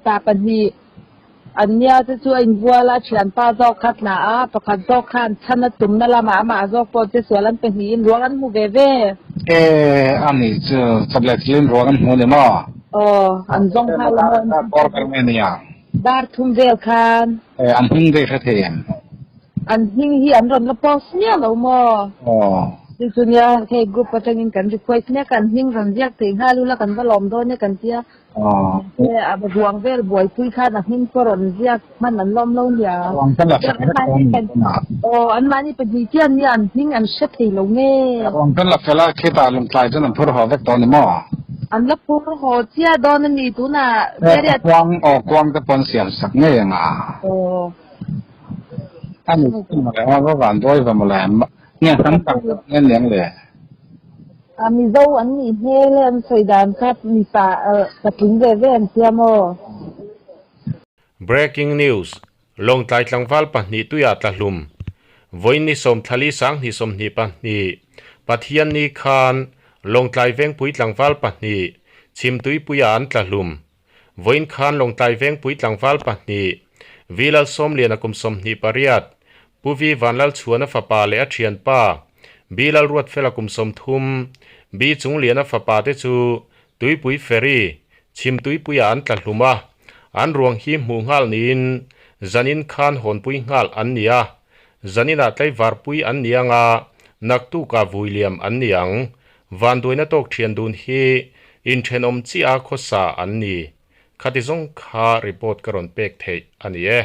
Pa pahnih an nia te chu a inbual a, thianpa zawk kha tla a, pakhat zawk khan chhan a tumna lamah amah zawk pawh che sual an pahnihin ruang an hmu ve ve. E, a nih chu, chawpleh thilin ruang an hmu ni maw? Aw, an zawng nghal a maw? Kawr ber mai ania. Dar thum vel khan. E, an hming daih hre thei em? An hming hi an rawn la post miah lo maw? Aw. Chu chu nia, hei group atangin kan request mek a, an hming rawn ziak thei nghal ula kan va lawm dawn e kan tia. A ruang vel buaipui khan a hming pawh rawn ziak hman an lawm lo nia. Ruang kan la fel vek dawn ni tunah. Aw, anmahni pahnih chian nia an hming an hre thei lo nge. Ruang kan la fel a, khitah lungtlai chuan an phur haw vek dawn ni maw? An la phur haw chiah dawn a ni tunah. Kuang, aw kuang te pawh an siam sak ngei ang a. Aw. A ni chu mawle, aw va van dawi va mawle, nge hnam tak tak nge niang le? A Mizo an nih hmel e an sawi dan kha mipa patling ve ve an sia maw? Breaking News, Lawngtlai tlangval pahnih tuiah tla hlum. Vawiin ni sawmthlali sanghnih 22, Pathianni khan Lawngtlai Vengpui tlangval pahnih Chhimtuipuiah an tla hlum. Vawiin khan Lawngtlai Vengpui tlangval pahnih, Vi Lalsawmliana kum 28, Pu Vi Vanlalchhuana fapa leh a thianpa, Bi Lalruatfela kum 30, Bi Chungliana fapa te chu Tuipui Ferry, Chhimtuipuiah an tla hlum a, an ruang hi hmuh nghal niin zanin khan hawnpui nghal an ni a, zaninah tlaivarpui an ni anga naktukah vuiliam an ni ang. Vanduaina tawk thian dun hi inthenawm chiah a khawsa an ni. Khati zawng kha report ka rawn pek theih a ni e.